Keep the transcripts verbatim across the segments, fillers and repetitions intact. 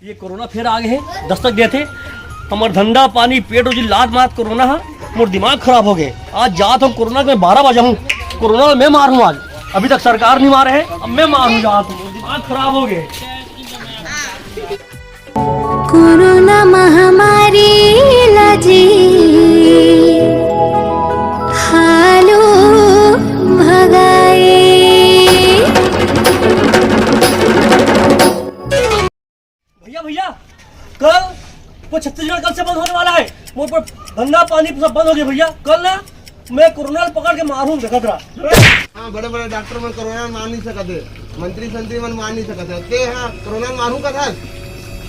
ये कोरोना फेर आ गे हे, दस्तक देथे। हमर धंधा पानी, पेट रोजी, लात मात कोरोना ह, मोर दिमाग खराब हो गे। आज जात हूँ कोरोना के, मैं बारह बजा हूँ, कोरोना में मैं मार हूँ आज। अभी तक सरकार नहीं मारे है, अब मैं मार हूँ, जात हूँ, मोर दिमाग खराब हो गे। कोरोना महामारी ला जी हालू भगाए। भैया, भैया, कल वो छत्तीसगढ़ कल से बंद होने वाला है। मोर पर धंधा पानी सब बंद हो गया भैया। कल ना मैं कोरोना पकड़ के मारूं, देखत रहा। हाँ, बड़े बड़े डॉक्टर मन कोरोना मार नहीं सकते, मंत्री संत्री मन मार नहीं सकते। ते हाँ कोरोना मारू का था,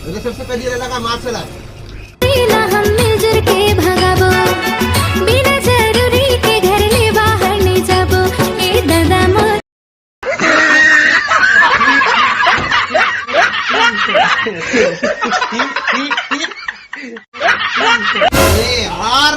तो सबसे पहले ये लगा मास्क ला। तेला हम मिलजुल के भगाबो, बिना जरूरी के घर ले बाहर नहीं जाबो। ए दादा मोर अरे यार।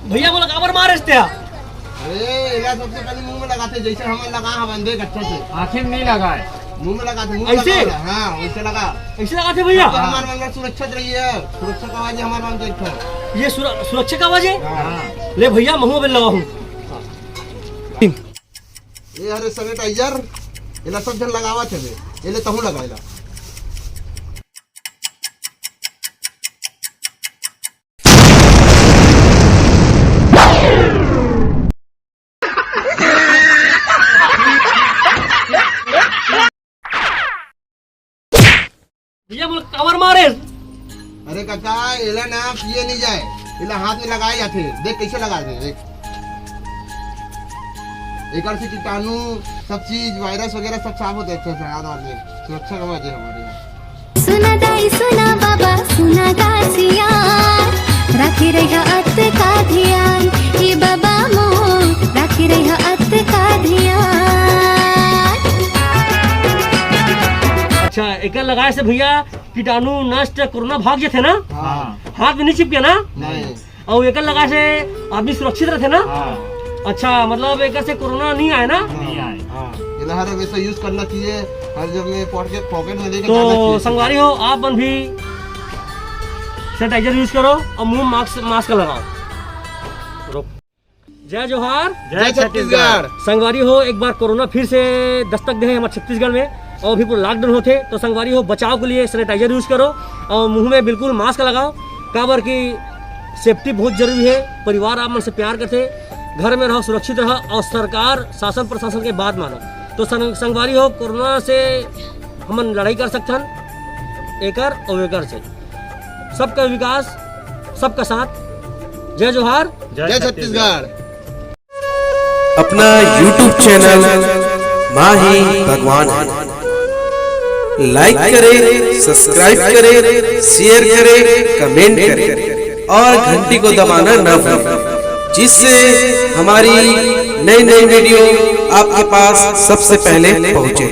भैया बोला काबर मारे हस ते? अरे एला सबसे पहले मुंह में लगाथे, जैसे हमन लगा हवन, देख अच्छा से। आँखी में नहीं लगाए। मुंह में लगाथे, मुंह में ऐसे? लगा, हाँ, वैसे लगा। ऐसे लगाथे भैया? तो हमार मन सुरक्षित रही है, सुरक्षा कवच है हमार मन के एक ठो। ये सुर-, सुरक्षा कवच है? हाँ। ले भैया, महू बेल लगा हूँ। ये हरे sanitizer, एला सब झन लगावत हवे, एले तहूँ लगा एला। भैया मोला काबर मारे? अरे काका, एला ना पिए नहीं जाए, एला हाथ में लगाए जाथे। देख कैसे लगाथे, देख। एकर से कीटाणु, सब चीज, वायरस वगैरह सब साफ हो जाथे। अच्छा से हाथ, हाथ में सुरक्षा कवच है हमारे यहाँ। सुना दाई सुना बाबा सुना गा सियान, राखे रहिहा अतका धियान। ए बाबा मोर, राखे रहिहा अतका धियान। अच्छा, एकर लगाए से भैया कीटाणु नष्ट, कोरोना भाग जथे ना? हाँ। हाथ में नहीं चिपके ना? नहीं। अउ एकर लगाए से आदमी सुरक्षित रथे ना? हाँ। अच्छा, मतलब एकर से कोरोना नहीं आए ना? नहीं आए। हाँ। एला हर हमेशा use करना चाहिए, हर जब में पॉकेट, पॉकेट में लेके तो जाना चाहिए। संगवारी हो, आप मन भी sanitizer use करो अउ मुंह में मास्क, मास्क लगाओ। रोक। जय जोहार। जय छत्तीसगढ़। संगवारी हो, एक बार कोरोना फिर से दस्तक दे हे हमर छत्तीसगढ़ में अउ अभी पूरा lockdown होथे, तो संगवारी हो, बचाव के लिए sanitizer use करो अउ मुंह में बिल्कुल मास्क लगाओ, काबर कि safety बहुत जरूरी है। परिवार आप मन से प्यार करथे, घर में रहो, सुरक्षित रहो अउ सरकार, शासन प्रशासन के बात मानो। तो संग-, संगवारी हो, कोरोना से हमन लड़ाई कर सकथन एकर अउ एकर से। सबका विकास, सबका साथ। जय जोहार। जय छत्तीसगढ़। अपना YouTube channel माही भगवान like करें, subscribe करें, share करें, comment करें और घंटी को दबाना न भूलें, जिससे हमारी नई नई video आपके पास सबसे पहले पहुंचे।